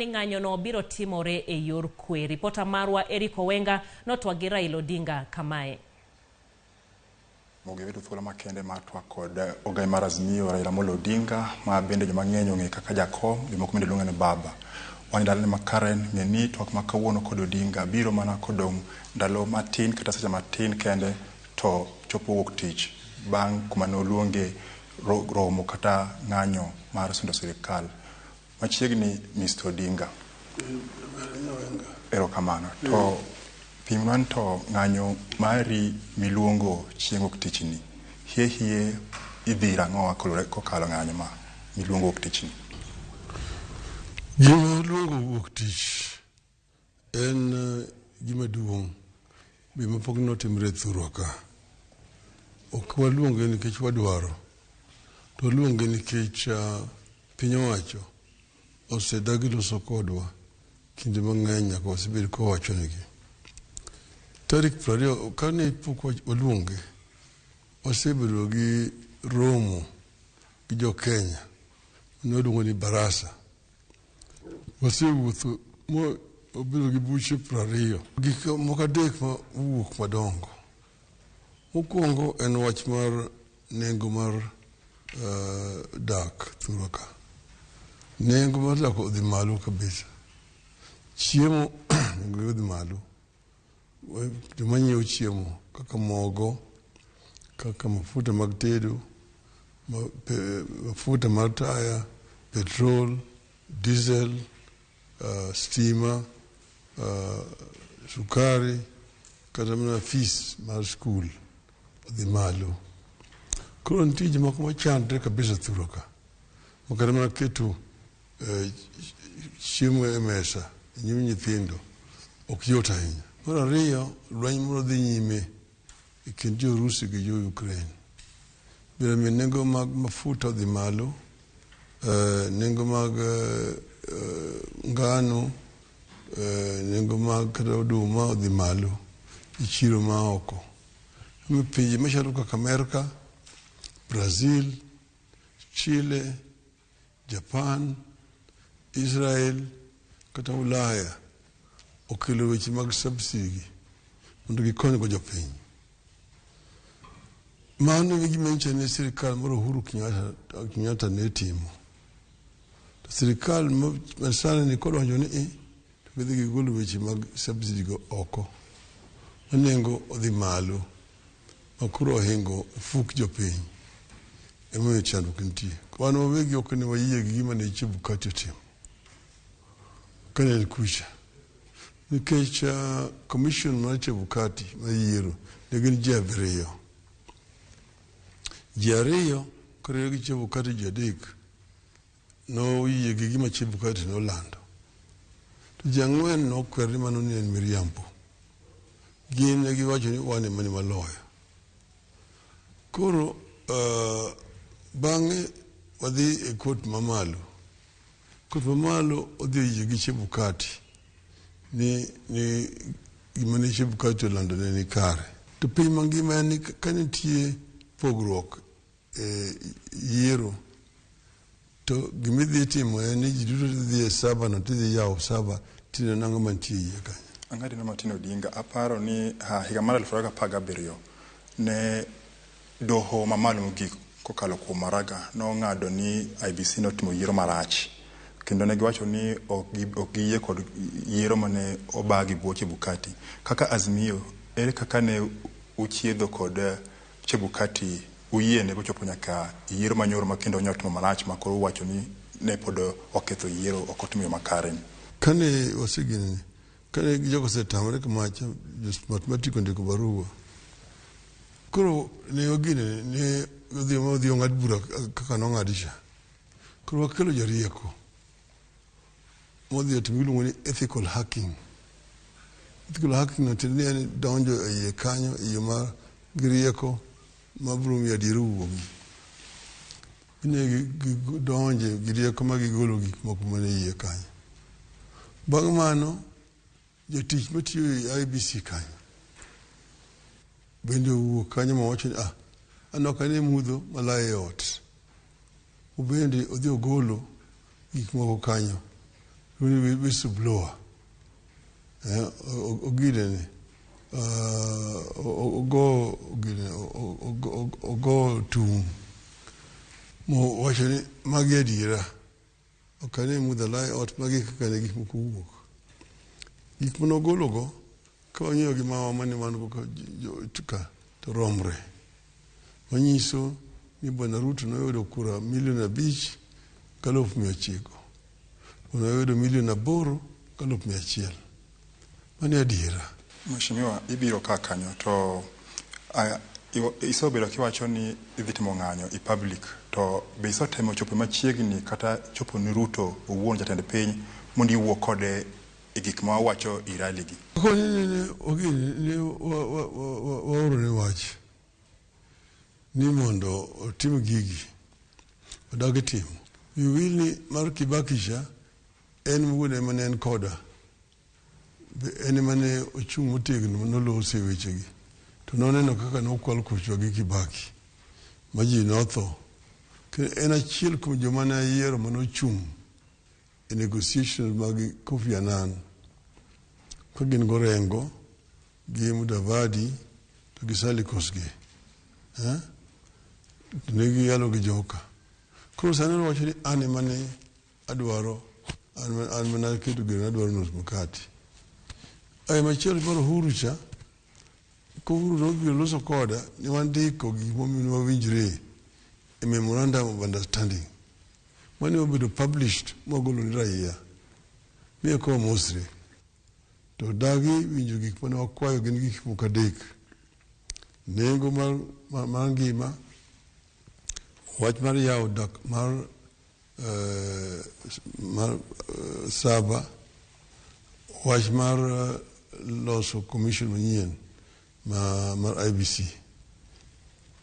ni ng'anyono biro timore e yor kwe. Ripota marwa Eric Owenga notwak gi Raila Odinga kamae. Mogi bedo thuolo makende mar twak kod ogai mar Azimio Raila Amolo Odinga ma bende joma ng'eny ong'e kaka jakom, jomoko bende luonge ni baba. Wan e dalane ma Karen, ng'e ni twak ma kawuono kod Odinga biro mana kodong' ndalo matin kata seche matin kende to chopo wuok tich bang' kuma ne oluonge romo kata ng'anyo mar sundo sirikal. Machiegni Mr. Odinga. Erokamano. To pimnwa ni to ng'anyo mari miluongo chieng' wuok tich ni, hie hie idhi irang'owa kokalo ng'anyo ma miluongo wuok tich ni? Gima luongo wuok tich en gima duong' be mapok notimre e thurwa ka. Ok waluonge nikech wadwaro, to waluonge nikech piny owacho osedagi loso kodwa kinde mang'eny nyaka wasebed kawachonegi. Tarik 20 kane pok waluonge, wasebedo gi romo gi jo Kenya mane waluongo ni barasa. Wasewuotho ma wabedo gi buche 20. Gik moko adek ma owuok madongo. Mokwongo en wach mar nengo mar dak thurwa ka. Nengo mar dak odhi malo kabisa. Chiemo nengo odhi malo. Joma nyiewo chiemo kaka mogo, kaka mafuta mag tedo, mafuta mar taya, petrol, diesel, stima, sukari, kata mana fees mar skul odhi malo. Koro nitie jomoko machandre kabisa thurwa ka. Ma kata mana keto chiemo e mesa e nyim nyithindo ok yot ahinya. Mar ariyo, lweny moro dhi nyime e kind jo Urusi gi jo Ukraine. Bende omiyo nengo mag mafuta odhi malo, nengo mag ngano, nengo mag kata oduma odhi malo e chiro ma oko. Omiyo pinje machalo kaka Amerka, Brazil, Chile, Japan, Israel kata Ulaya okelo weche mag subsidy mondo gikonygo jopiny. Mano e gima nyiso ni sirikal mar Uhuru Kenyatta ne timo. To sirikal masani ni kodonjo ni i to gidhi gigolo weche mag subsidy go oko. Ma nengo odhi malo ma koro ohingo ofuk jopiny. Emomiyo chandruok nitie. Wan wawegi ok ne wayie gi gima ne Chebukati otimo kane en kucha. Nikech commission mar Chebukati mar yiero ne gin ji 7. Ji 2 koriw gi Chebukati ji 3 noyie gi gima Chebukati nolando. To ji 4 nokwer ni mano ne en miriambo. Gin ne giwacho ni wan ema ne waloyo. Koro bang'e wadhi e kot mamalo. Kot mamalo odhi oyie gi Chebukati ni gima ne Chebukati olando ne ni kare. To piny mangima en ni ka nitie pogruok e yiero to gima idhi timo en ni ji duto dhi e saba no tidhi yawo saba tineno nang'o mantie iye kanyo. Ang'adino Martin Odinga, aparo ni higa mar 2017 ne doho mamalo mogik kokalo kuom Maraga nong'ado ni IEBC notimo yiero marach. Kendo ne giwacho ni ok giyie kod yiero mane oba gi bwo Chebukati. Kaka Azimio, ere kaka ne uchiedho kod Chebukati uyiene bochopo nyaka yiero manyoro ma kendo onyalo timo marach ma koro uwacho ni ne pod oketho yiero ok otimo yo makare? Kane waseginene, kane jogo osetamore kamacha, jo Smartmatic ondiko barua. Koro ne waginene, ne odhi ong'ad bura kaka nong'adi cha. Koro wakelo jarieko modhi otimo giluongo ni ethical hacking. Ethical hacking no tiende ni en donjo e iye kanyo e yo mar gi rieko mabiro miyo adiera owuogi. Ne gidonje gi rieko ma gigolo gik moko mane iye kanyo. Bang' mano, jatich matiyo e IEBC kanyo bende owuok kanyo mowacho ni an ok ane mudho malayo e ot. Obende odhi ogolo gik moko kanyo. Ni whistleblower. Ogine ogo gine ogo tung' mowacho ni magi adiera. Ok ane mudho alai ot magi kaka ne gik moko wuok. Gik mane ogologo ka wang'iyo gi mawa mane wan go ka to romre. Manyiso ni Bwana Ruto noyudo kura milion 5,900. Noyudo milion 8,100. Mano e adiera. Mheshimiwa, ibiro ka kanyo to isebedo kiwacho ni idhi timo ng'anyo i public to be isetemo chopo machiegni kata chopo ni Ruto owuon jatend piny mondo iwuo kode e gik ma owacho i rally gi? Koni ne ogini ne waoro ne wach ni mondo otim gigi odagi timo. Wiwil ni mar Kibaki cha en wuon ema ne en koda. En ema ne ochung' motegno noloso e wechegi. To noneno kaka nokwal kuchwa gi Kibaki ma ji notho. Kendo en achiel kuom joma ne ayiero manochung' e negotiations mag Kofi Annan ka gin go Orengo gi Mudavadi to gi Sally Kosgei. Ne giyalo gi joka. Koro sani wacho ni an ema ne adwaro an mana keto gino adwaro nus mkate. Ae machielo mar Uhuru cha, ko Uhuru nobiro loso koda ne wandiko gik momiyo wawinjre e memorandum of understanding. Mane obedo published mwagolo ne raia. Mi eka wamosre. To dagi winjo gik mane wakwayo gin gik moko adek. Nengo mar ngima, wach mar yawo dak mar saba, wach mar loso commission manyien mar IEBC.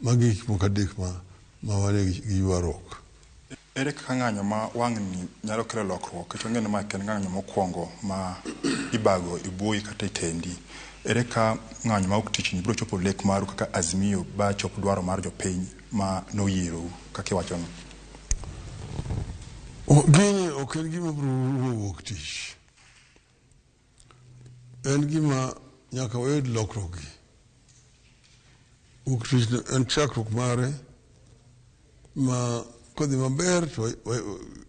Magi gik moko adek ma wan gi ywaruok. Ere kaka ng'anyo ma wang'ni nyalo kelo lokruok? Nikech wang'eyo ni ma en ng'anyo mokwongo ma ibago e buoyi kata e tendi. Ere ka ng'anyo ma ok tich ni biro chopo lek maru kaka Azimio ba chop dwaro mar jopiny ma noyierou kaka iwachono? Gini ok en gima biro wuok tich. En gima nyaka wayud lokruok gi. Wuok tich en chakruok mare ma kodhi maber to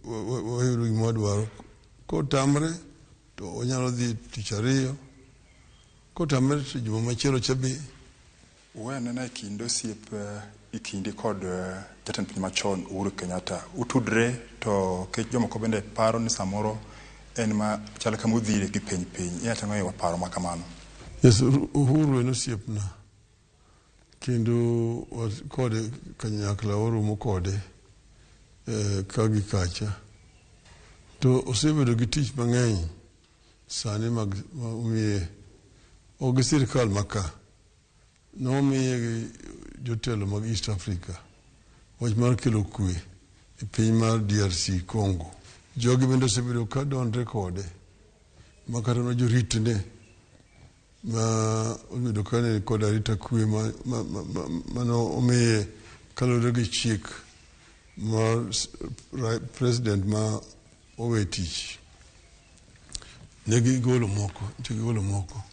wayudo gima wadwaro. Kotamre to wanyalo dhi tich ariyo. Kotamre to juma machielo cha be. Wuoyo anena e kind osiep e kindi kod jatend piny machon Uhuru Kenyatta. Utudre to kech jomoko bende paro ni samoro en ma chal kama udhire gi piny piny. Inyalo tang'o e paro ma kamano? Yes, Uhuru en osiepna. Kendo kode kanyakla waromo kode ka gi kacha. To osebedo gi tich mang'eny sani mag omiye ok gi sirikal ma ka. Nomiye gi jotelo mag East Africa wach mar kelo kwe e piny mar DRC Congo. Jogi bende osebedo ka donre kode ma kata mana joritne ma obedo ka ni kod arita kwe mane omiye kaluwore gi chik mar president ma owe tich. Ne gigolo moko, nitie gigolo moko.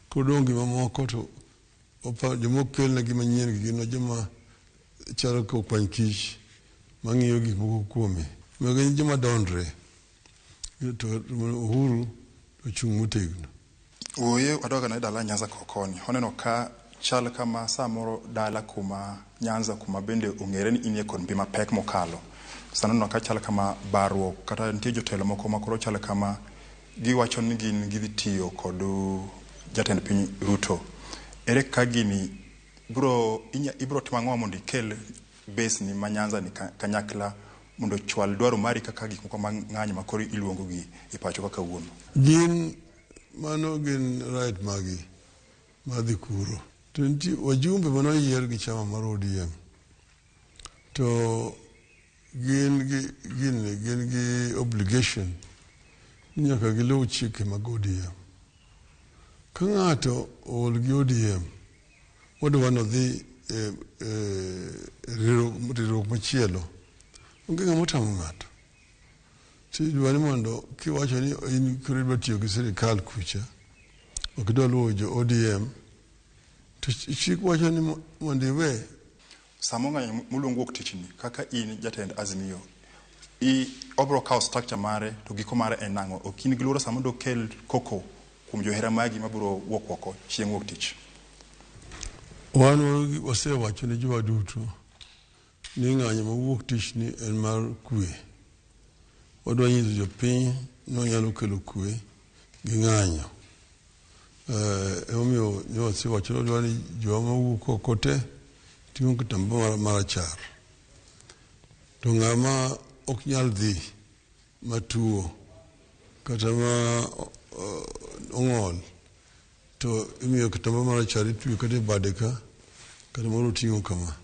Koro dong' gima moko to joma okelnegi manyien gi gin joma chalo ka okwany kich mang'iyo gik moko kuome. Gin joma dondre. To Uhuru ochung' motegno. Wuoye wadog ane dala Nyanza koni. Waneno ka chal kama samoro dala kuma Nyanza kuma bende ong'ere ni inie kod mbi mapek mokalo. Sani aneno ka chal kama barruok kata nitie jotelo moko ma koro chal kama giwacho ni gin gidhi tiyo kod jatend piny Ruto. Ere ka gini ibro timo ang'o mondo ikel base ni ma Nyanza ni kanyakla mondo ochwal dwaro mari kaka gik moko mang'anyo ma koro iluongo gi e pacho kaka wuono? Gin mano gin right magi mar dhi kuro. To nitie wajumbe manoyier gi chama mar ODM. To gin gi obligation ni nyaka giluw chike mag ODM. Ka ng'ato ool gi ODM, wadwa ni odhi e riwruok machielo, onge ng'ama otamo ng'ato. To idwa ni mondo kiwacho ni in koro idwa tiyo gi sirikal kucha, ok idwa luwo jo ODM, to chik wacho ni mondo iwe. Sama ong'anyo moluong wuok tich ni kaka in jatend Azimio, obro kawo structure mare to giko mare en nang'o? Ok in gi luoro sama dokel koko kuom johera magi mabiro wuok oko chieng' wuok tich? Wan wasewacho ne jowa duto ni ng'anyo mawuok tich ni en mar kwe. Wadwa nyiso jopiny ni wanyalo kelo kwe gi ng'anyo. Emomiyo ne wasewacho ni wadwa ni jowa mawuok oko te ting'o kitamba marachar. To ng'ama ok nyal dhi matuo kata ma ong'ol to imiyo kitamba marachar itweyo kata e bade ka kata moro oting'o kama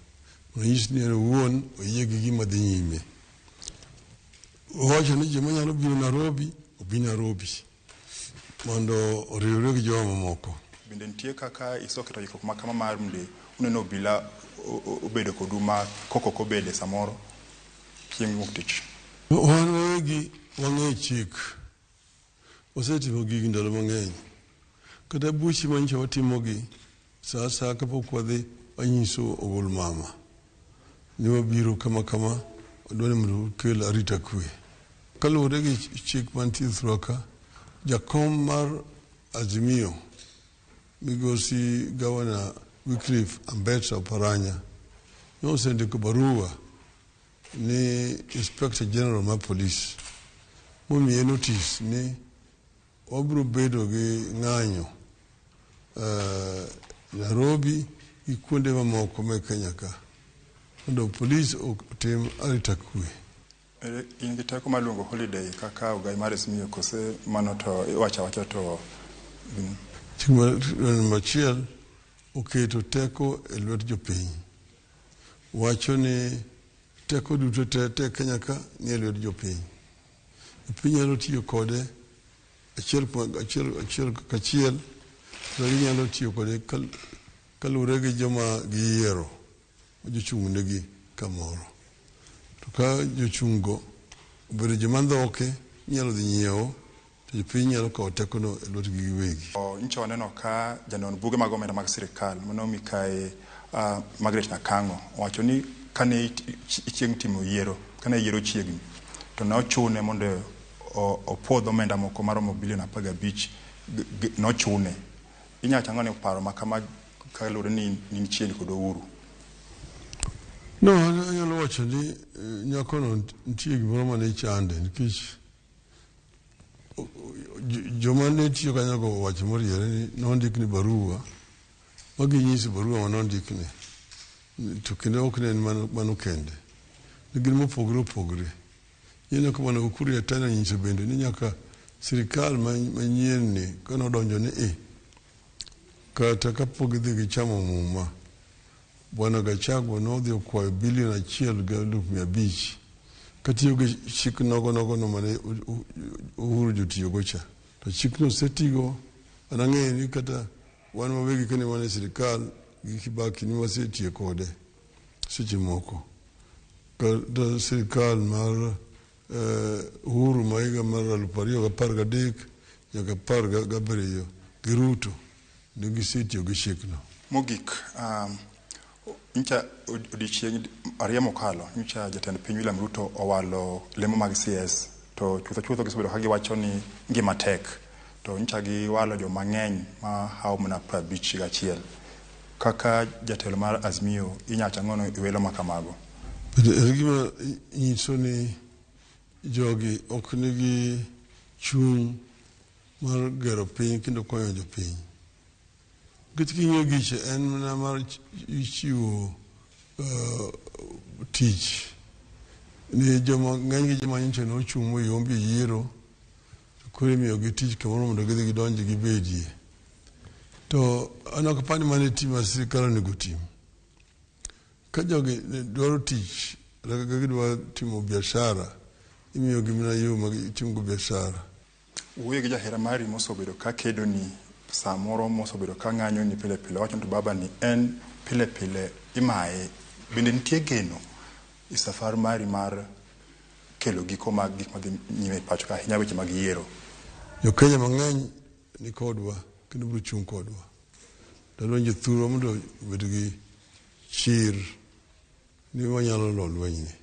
mondo onyis ni en owuon oyie gi gima dhi nyime. Owacho ni joma nyalo biro Nairobi obi Nairobi mondo oriwre gi joma mamoko. Bende nitie kaka iseketo ikruok ma kama mar mondo uneno obila obedo kodu ma koko ok obede samoro chieng' wuok tich? Wan wawegi wang'eyo chik. Wasetimo gigi ndalo mang'eny. Kata buche manyicha watimogi, sa asaya kapok wadhi wanyiso ogol mama ni wabiro kama kama, wadwa ni mondo ukel arita kwe. Kaluwore gi chik mantie thurwa ka, jakom mar Azimio migosi Gavana Wycliffe Ambetsa Oparanya nosendiko barua ni Inspector General mar Police momiye notice ni wabiro bedo gi ng'anyo Nairobi gi kuonde mamoko me Kenya ka mondo polis otim arita kwe. In gi teko mar luongo holiday kaka ogai mar Azimio kose mano to iwacho awacha to Chik namba achiel oketo teko e lwet jopiny. Wacho ni teko duto te te Kenya ka ni e lwet jopiny. Jopiny nyalo tiyo kode achiel achiel kachiel to ginyalo tiyo kode kaluwore gi joma giyiero jochung' negi kamoro. To ka jochung' go obedo joma ndhoke, inyalo dhi nyiewo to jopiny nyalo kawo tekono e lwetgi giwegi. Nyocha waneno ka janon buge mag omenda mag sirikal mano mikayi Margaret Nyakang'o owacho ni kane chieng' timo yiero, kane yiero chiegni, to ne ochune mondo opuodh omenda moko maromo bilion 15 nochune. Inyalo wacho ang'o ni paro ma kama kaluwore ni in chiegni kod Uhuru? No, anyalo wacho ni nyakono nitie gimoro mane chande nikech joma ne tiyo kanyo go owacho moriere ni nondikne barua ma ginyiso barua ma nondikne to kendo ok ne en mano kende ne gin mopogore opogore. Ineno ka bwana Ukur Yatani onyiso bende ni nyaka sirikal manyien ni kanodonjo ni i kata kapok gidhi gichamo muma, bwana Gachagua nodhi okwayo bilion 1.5 katiyo gi chik nogo nogo no mane Uhuru jotiyogo cha. To chikno osetigo, an ang'eyo ni kata wan wawegi kane wan e sirikal gi Kibaki ni wasetiyo kode seche moko. Kata sirikal mar Uhuru ma higa mar 2013 nyaka 17 gi Ruto ne gisetiyo gi chikno. Mogik, nyocha odiochieng' ariyo mokalo, nyocha jatend piny William Ruto owalo lemo mag CS to chutho chutho gisebedo ka giwacho ni ngima tek to nyocha giwalo joma ng'eny ma hawo mana 51. Kaka jatelo mar Azimio inyalo wacho ang'o e welo ma kamago? En gima nyiso ni jogi ok nigi chuny mar gero piny kendo konyo jopiny. Nikech king'iyo giche en mana mar chiwo tich ni joma ng'eny gi joma nyocha nochung' moyombi e yiero to koro imiyogi tich kamoro mondo gidhi gidonj gibedie. To an ok apar ni mano e tich ma sirikal onego otim. Ka jogi dwaro tich kata ka gidwa timo biashara, imiyogi mana yo ma gitimgo biashara. Wuoyo gi jahera mari mosebedo ka kedoni samoro mosebedo ka ng'anyoni pile pile wacho ni to baba ni en pile pile imaye. Bende nitie geno e safar mari mar kelo giko mag gik madhi nyime e pacho ka ahinya weche mag yiero. Jo-Kenya mang'eny ni kodwa kendo biro chung' kodwa. Tadwa jothurwa mondo obed gi chir ni wanyalo lo lwenyni.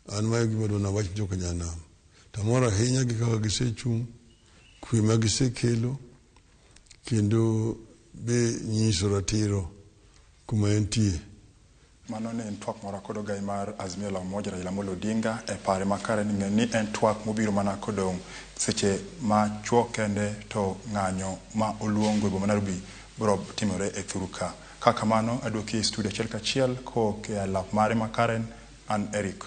An mago e gima adwa nawach joka nyanam. Tamor ahinya gi kaka gisechung', kwe ma gisekelo, kendo be nyiso ratiro kuma entie. Mano ne en twak moro kod ogai mar Azimio la Umoja Raila Amolo Odinga e pare makare ni ng'e ni en twak mobiro mana kodong' seche ma chuok kende to ng'anyo ma oluongo e boma Nairobi biro timore e thuru ka. Ka kamano aduoki e studio achiel kachiel kowuok e alap mare ma Karen an Eric.